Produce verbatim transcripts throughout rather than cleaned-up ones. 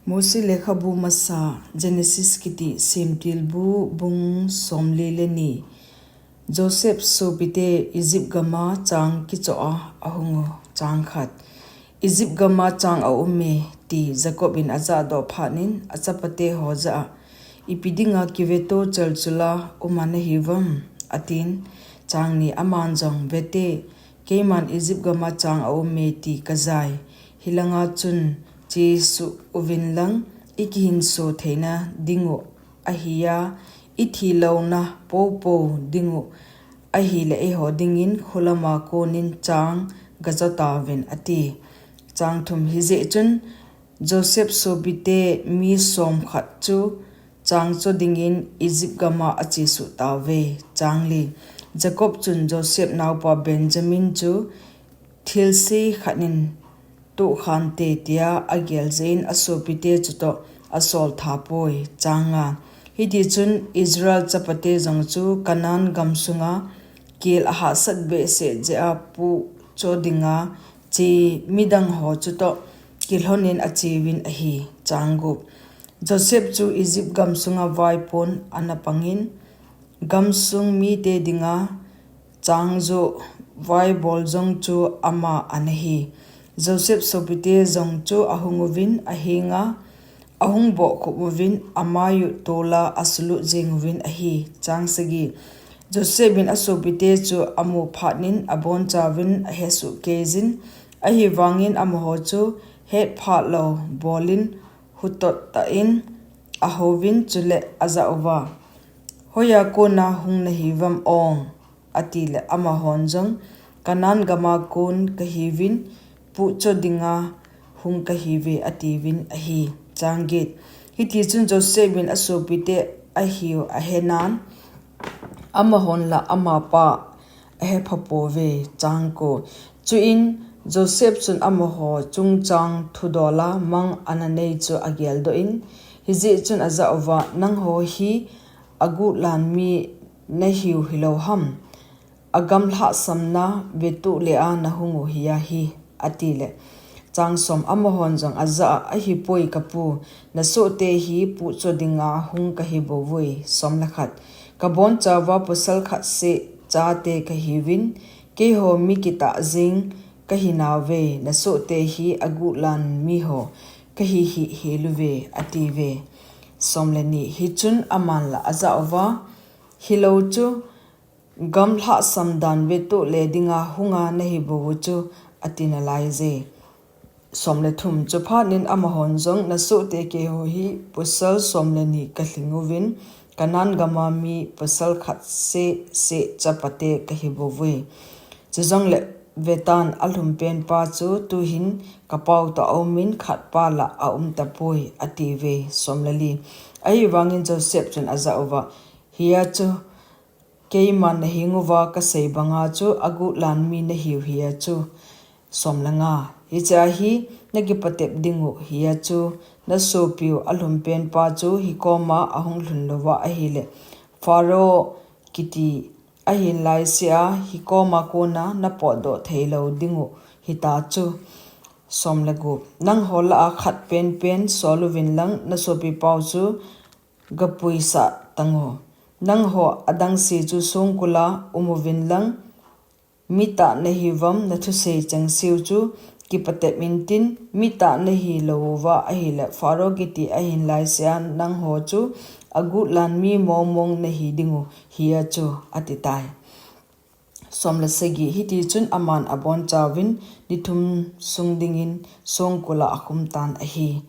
Mosi lekhabu masa, Genesis kiti semtilbu bung somli le ni. Joseph sopite Egypt gama chang kichoh a ahung u. Chang khat. Egypt gama chang aume ti Jacob in ajahdoh phat in achapate ho jah a, ipi dinga kiveto chalchula uma nahiuvam, atin. Chang ni. Aman jong, vete, keiman Egypt gama chang aume ti kajai. Hilanga chun chesuh uvin lang, ikihinso theina dingu ahia, ithi louna popo dingu ahile, eiho dingin khulama konin chang gajo tauvin, ati. Chang thum. Hijeh chun Joseph sopite mi somkhat chu chang cho dingin Egypt gama achesuh tauve. Chang li. Jacob chun Joseph naopa Benjamin chu thilse khat in tohkhante tia agel jeh in asopite chutoh asol thapoi. Chang nga. Hitichun Israel chapate jong chu Canaan gamsunga kel ahahsat behseh jeh a puhcho dinga che midang ho chutoh kilhonin acheuvin ahi. Chang gup. Joseph chu Egypt gamsunga vaipon ana pangin, gamsung mite dinga chang joh vaibol jong chu ama ana hi. Joseph sopite jong chu ahung uvin ahenga, ahung bohkhup uvin amai u tola asulut jeng uvin ahi. Chang sagi. Joseph in asopite chu amu phat in abonchauvin ahesoh keijin, ahivangin amaho chu hetphah lou bolin hutot tah in ahouvin chule ajah uva, hoiya kona hung nahiuvam ong, atile amahon jong, Canaan gama kon kahiuvin, puhcho dinga hung kahiuve, atiuvin ahi. Chang get. Hitichun Joseph in asopite ahiu ahenan, amahon la amapa ahephapouve. Chang ko. Chuin Joseph chun amaho chungchang thudola mang ana nei chu ageldoh in, hijeh chun ajah uva, nangho hi aguhlan mi nahiu hilou ham? Agamlhahsamna vetuh le a nahung u hi ahi, atile. Chang som. Amahon jong ajah a, ahipoi kapu, nasohte hi puhcho dinga hung kahi bouvui. Som le khat. Kabonchauva pasal khat seh chate kahiuvin, keiho mi kitah jeng kahinauve, nasohte hi aguhlan miho kahi hihhel uve, atiuve. Som le ni. Hichun aman la ajah uva, hilou chu, gamlhahsam dan vetuh le dinga hunga nahi bouvu chu, ati nalaiye. Som le thum. Chuphat in amahon jong, nasohte keiho hi pasal som le ni kalhing uvin, Canaan gama mi pasal khat seh seh chapate kahi bouve. Chujongle vetan, alhumpenpa chu tuhin kapao toh aumin, khatpa la aum tapoi, atiuve. Som le li. Ahivangin Joseph chun ajah uva, hiya chu, keiman naheng uva kasei banga chu aguhlan mi nahiu hiya chu. Som le nga. Hichea hi nakipatep dingu hiya chu, nasopiu alhumpenpa chu hikoma ahung lhun louva ahile, Pharaoh kiti ahin laisea hikoma kona napotdoh theilou dingu hita chu. Som le gup. Nangho lah a khat penpen sol uvin lang, nasopipau chu gapuisah tangu. Nangho adangse chu songkula um uvin lang, mitah nahiuvam nathusei chengseu chu kipatep intin, mitah nahi louva ahile, Pharaoh kiti ahin laisea nangho chu aguhlan mi mongmong nahi dingu hiya chu, atitai. Som le sagi. Hitichun aman abonchauvin, nithum sung dingin songkula akhumtan ahi.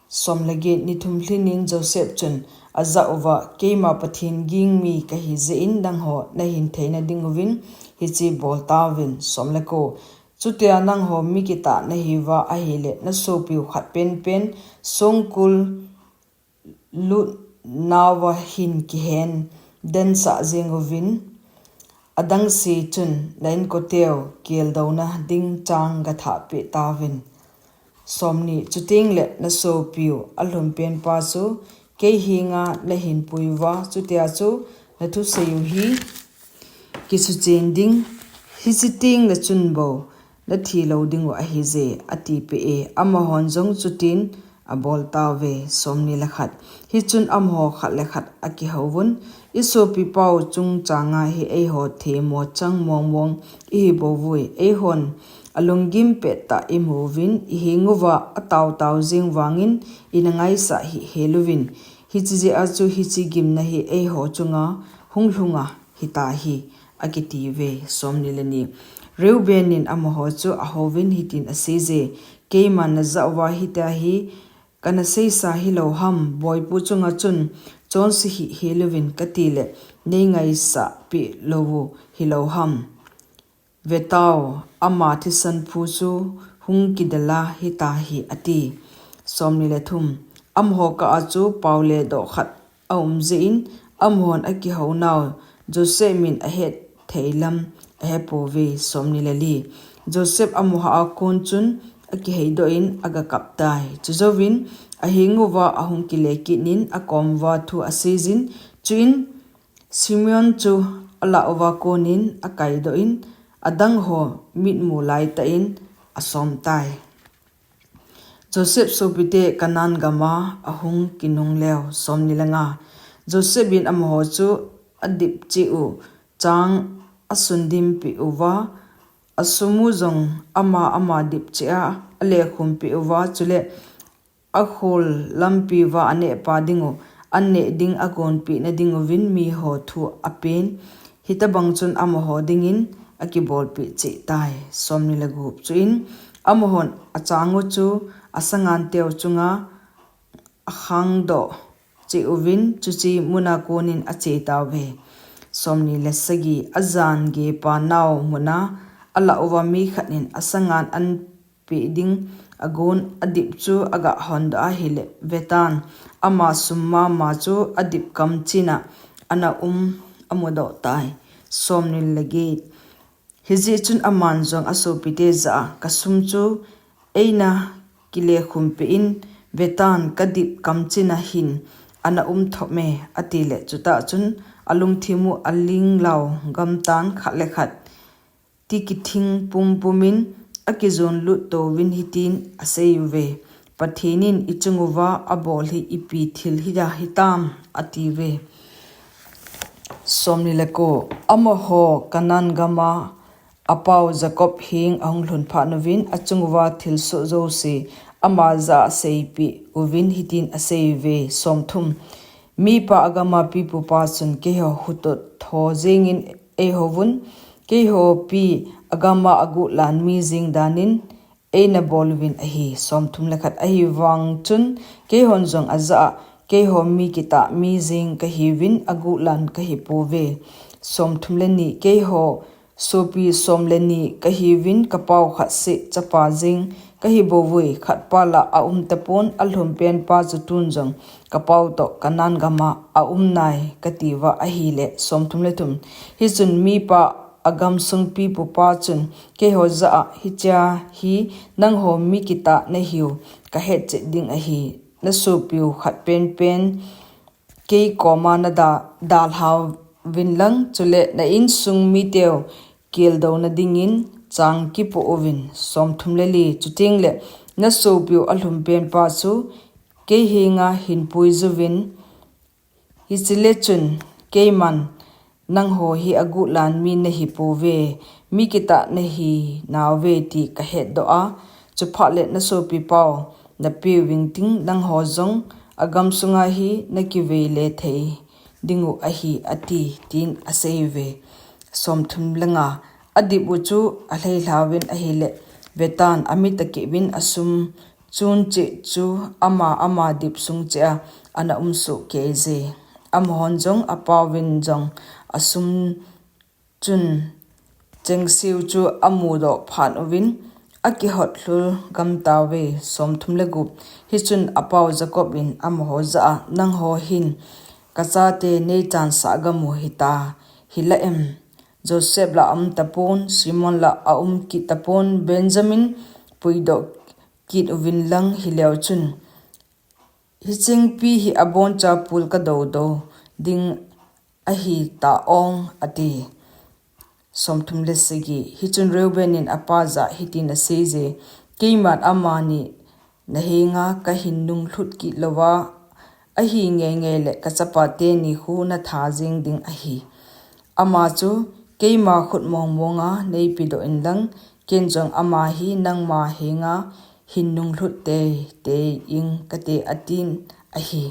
Som le get. Nithum lhinin Joseph chun ajah uva, keima Pathen ging mi kahi jeh in nangho nahin theina dinguvin hiche bol tauvin. Som le ko. Chutia nangho mi kitah nahiuva ahile, nasopiu khat penpen songkul lut nauva hin kihen densah jeng uvin, adangse chun na inkoteu keldouna ding chang gathahpeh tauvin. Som ni. Chutengle nasopiu alhumpenpa chu kei henga nahin pui uva, chutia chu nathuseiu hi kisuchen ding, hiche tengle chun bou nathi lou dingu ahiye, atipeh e. Amahon jong chutin abol tauve. Somni le khat. Hichun amaho khat le khat akihouvun, "Isopipau chungchanga hi eiho themmo chang mongmong ihibouvui. Eihon alunggim pettah imuvin, ihenguva ataotao jing vangin ina ngaisah hihhel uvin. Hiche jeh a chu hiche gimna hi eiho chunga hunglhunga hitahi," akitiuve. Somni le ni. Reuben in amaho chu ahouvin hitin aseije, "Keiman najah uva hitia hi kana seisa hilou ham? Boipu chunga chun chonse hihhel uvin katile, neingaisahpeh lou u hilou ham? Vetau, ama thisan phu chu hung kidela hitahi," ati. Somni le thum. Amaho kah a chu pao le doh khat aum jeh in, amahon akihounau Joseph min ahet thei lam ahepouve. Somni le li. Joseph amaho a kon chun akiheidoh in agakap tai. Chujouvin ahenguva ahung kile kit in akomuva thu aseijin, chuin Simeon chu alah uva konin akaidoh in, adangho mitmu laitah in asomtai. Joseph sopite Canaan gama ahung kinungleu. Somni le nga. Joseph in amaho chu adipcheh u chang asundimpeh uva, asum u jong ama ama dipcheh a alekhumpeh uva, chule akhol lampi uva anehpa dingu, anneh ding agonpeh na dinguvin miho thu apen. Hitobang chun amaho dingin akibolpeh cheh tai. Somni le gup. Chuin amahon achang u chu asanganteu chunga akhangdoh cheh uvin, chuche muna konin ache tauve. Somni le sagi. Ajan gepa nao muna alah uva mi khat in asangan an peh ding agon adip chu agahondoh ahile, vetan, ama sum mama chu adip kamchina ana um amudoh tai. Somni le get. Hijeh chun aman jong asopite jah a, "Kasum chu eina kilekhumpeh in, vetan, kadip kamchina hin ana um thopme," atile, chutah chun alungthim u alinglao gamtan khat le khat ti kithing pumpumin akijon lut touvin hitin aseiuve, "Pathen in ichunguva abol hi ipi thil hiding hitam?" atiuve. Somni le ko. Amaho Canaan gama apau Jacob heng ahung lhun phat uvin, achunguva thilsoh jouse ama jah a aseipeh uvin hitin aseiuve. Somthum. Mipa agama pipupa chun keiho hutoh tho jengin eihouvun, keiho pi agama aguhlan mi jeng danin eina bol uvin ahi. Somthum le khat. Ahivang chun keihon jong ajah a, keiho mi kitah mi jeng kahiuvin, aguhlan kahipouve. Somthum le ni. Keiho sopi som le ni kahiuvin, kapau khat seh chapa jeng kahibouvui, khatpa la aum tapon, alhumpenpa chu tun jong kapau toh Canaan gama aum nai katiuva ahile. Somthum le thum. Hichun mipa agamsung pipupa chun keiho jah a, "Hichea hi nangho mi kitah nahiu kahetchet ding ahi. Nasopiu khat penpen kei koma nada, dalhauvin lang, chule na insung miteu keldouna dingin chang kipoh uvin." Somthum le li. Chutengle nasopiu alhumpenpa chu kei henga hinpuijuvin, hiche le chun keiman nangho hi aguhlan mi nahipouve, mi kitah nahinauve ti kahetdoh a, chuphat le nasopipau napeuving ting, nangho jong agamsunga hi nakiveile thei dingu ahi, ati, tin aseiuve. Somthum le nga. Adip u chu alheilhauvin ahile, vetan, amit akipin asum chun cheh chu ama ama dip sung cheh a ana umsoh keije. Amahon jong apauvin jong asum chun chengseu chu amudoh phat uvin akihot lhul gamtauve. Somthum le gup. Hichun apau Jacob in amaho jah a, "Nangho hin kachate neichansah gamu hita hila em? Joseph la aum tapon, Simeon la aum kit tapon, Benjamin puidoh kit uvin lang, hileu chun hichengpi hi aboncha pul kadoudou ding ahita ong," ati. Somthum le sagi. Hichun Reuben in apa jah a hitin aseije, "Keiman amani nahenga kahin nunglhut kit louva ahi ngeingei le kachapa teni khu natha jeng ding ahi. Ama chu keima khut mongmonga neipedoh inlang, ken jong ama hi nangma henga hin nunglhut teitei ing kate, atin ahi.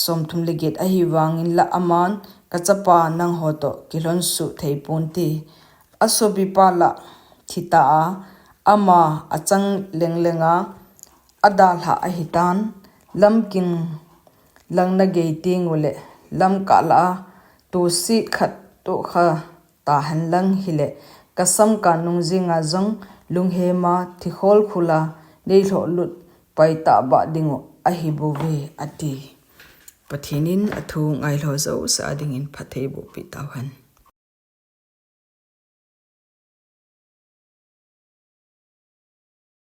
Somthum le get ahivangin la aman, kachapa nangho toh kilhonsuh theiponte. Asopipa la thita a, ama achang lenglenga adalhah ahitan, lamking lang nagei tengule, lamkah lah a toset khat tohkha tahenlang hile, kasamka nung jenga jong lunghema thikhol khula neilhohlut pai tahbah dingu ahibouve, ati. Pathen in athu ngailhou jouse a dingin phatthei bohpeh tauhen.